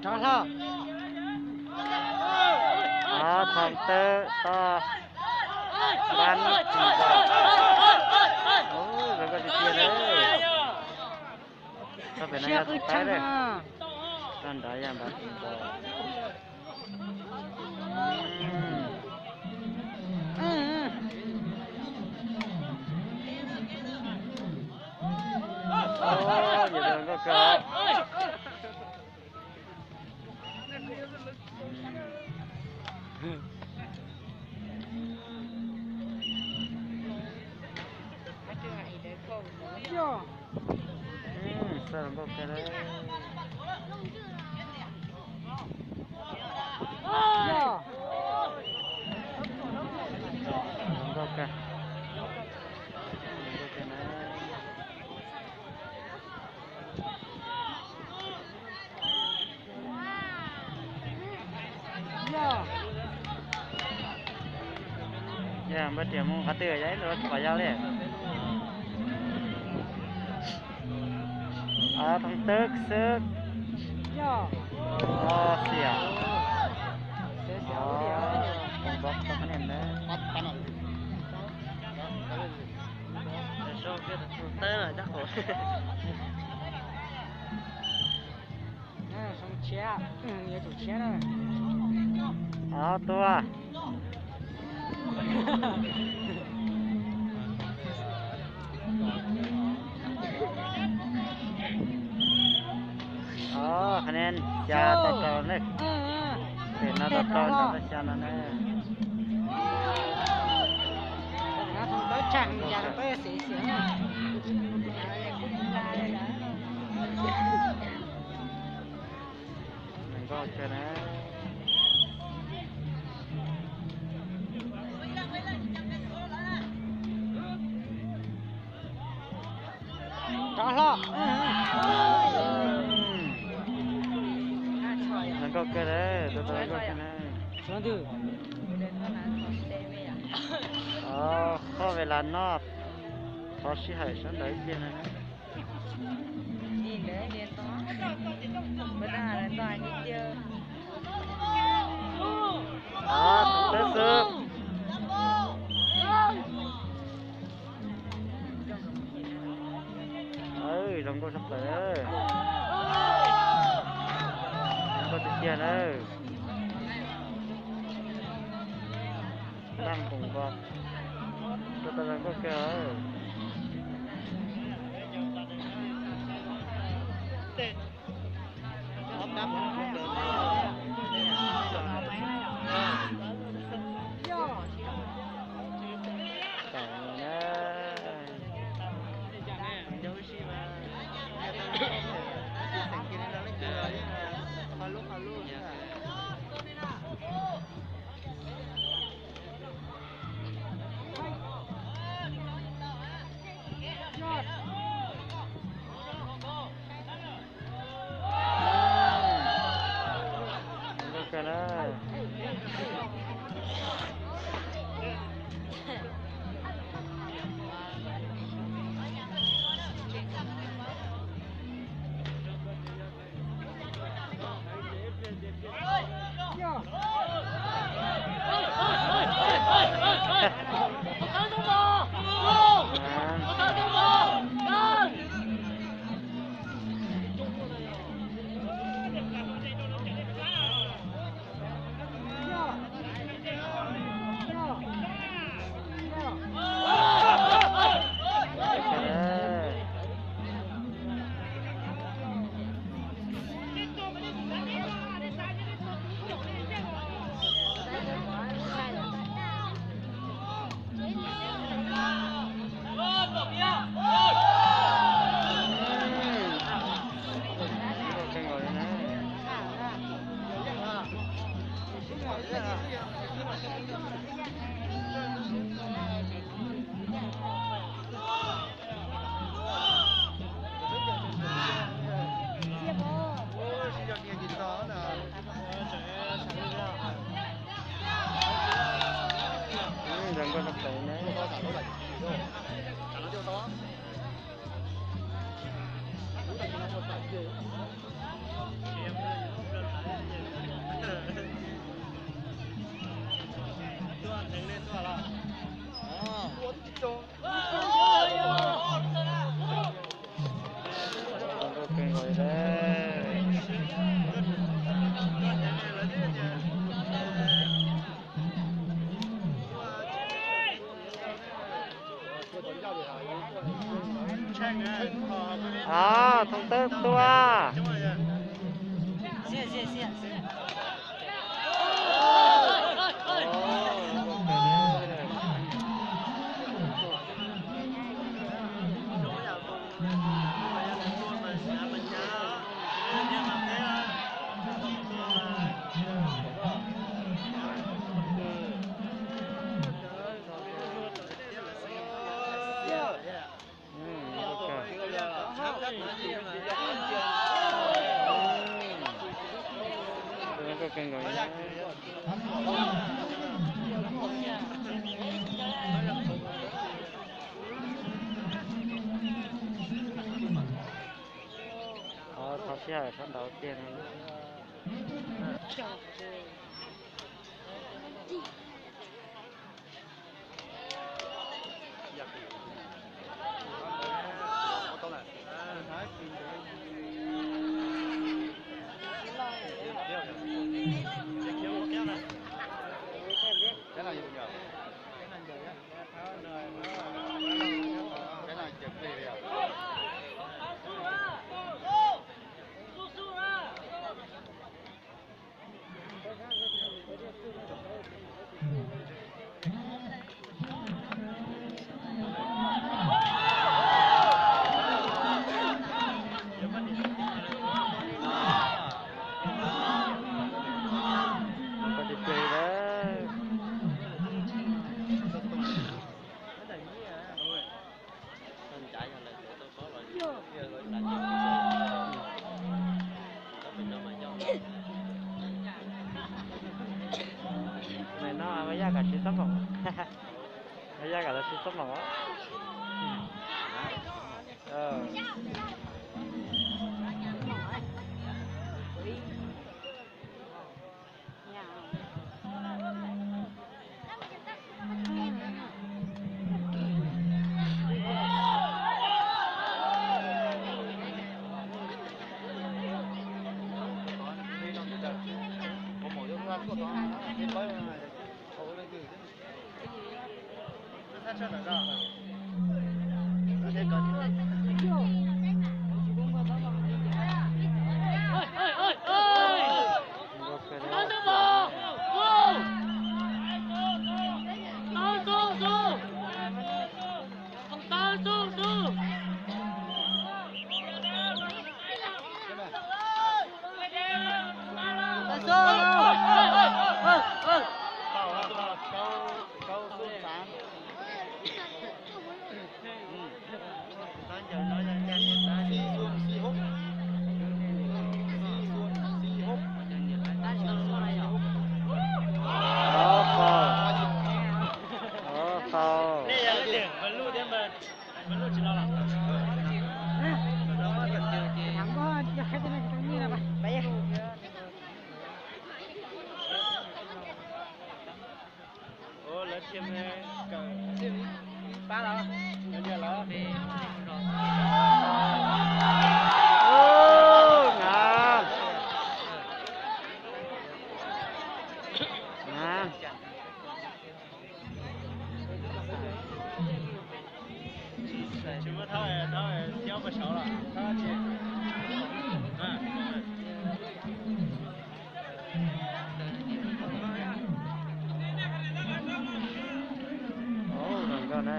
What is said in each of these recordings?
Rov hlo. Ob thoob tawb toj pab tsis nkaus. Ub, zoo nkauj tiag tiag na. Txog pem no yog thoob tawb lawm. Toj nrad yog nrad tsis nkaus. Ub, zoo nkauj kawg. Yog. Xab zoo nkauj kawg na. Yog. Zoo nkauj kawg. Zoo nkauj kawg na. Yog, npaj riam mus qhov twg, yog ib ntus tsis pom yog li. Thoob tawb xwb. Yog. Xiam. Xiam xiam ua diam. Npaj tau qhov niag ntawd. Thoob tawb no tab qhov. Ob tuaj. Ob, qhov niag xya tau rau ne. Pem no tau rau ntawm xya no ne. Zoo nkauj kawg na. Rov hlo. Zoo nkauj kawg na, tus tau zoo nkauj kawg na. Qhov ve las noj thov sij hawm sawv ntawd ib pliag na. Teb xwb. Zoo nkauj tshaj plaws. Zoo nkauj tiag tiag na. Ntaj koom nko, tua tau zoo nkauj kawg. tawb tuaj. Thov sij hawm sawv ntawd tiag. Nim no Maiv Yaj kam siv xab maum, Maiv Yaj kam los siv xab maum. Ua lawv thiaj kawm pab los, lawv niam lawv. Ub, na. Na. Tsis muaj thab, thab thiab ua saud los thab tsis. Ub, zoo nkauj na.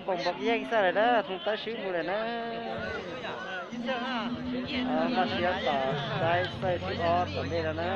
Poom npoo yeej xwb lawm na, thoob tawb swb mus lawm na. Npaj siab tom saib xaij sib ob tom ntej no na.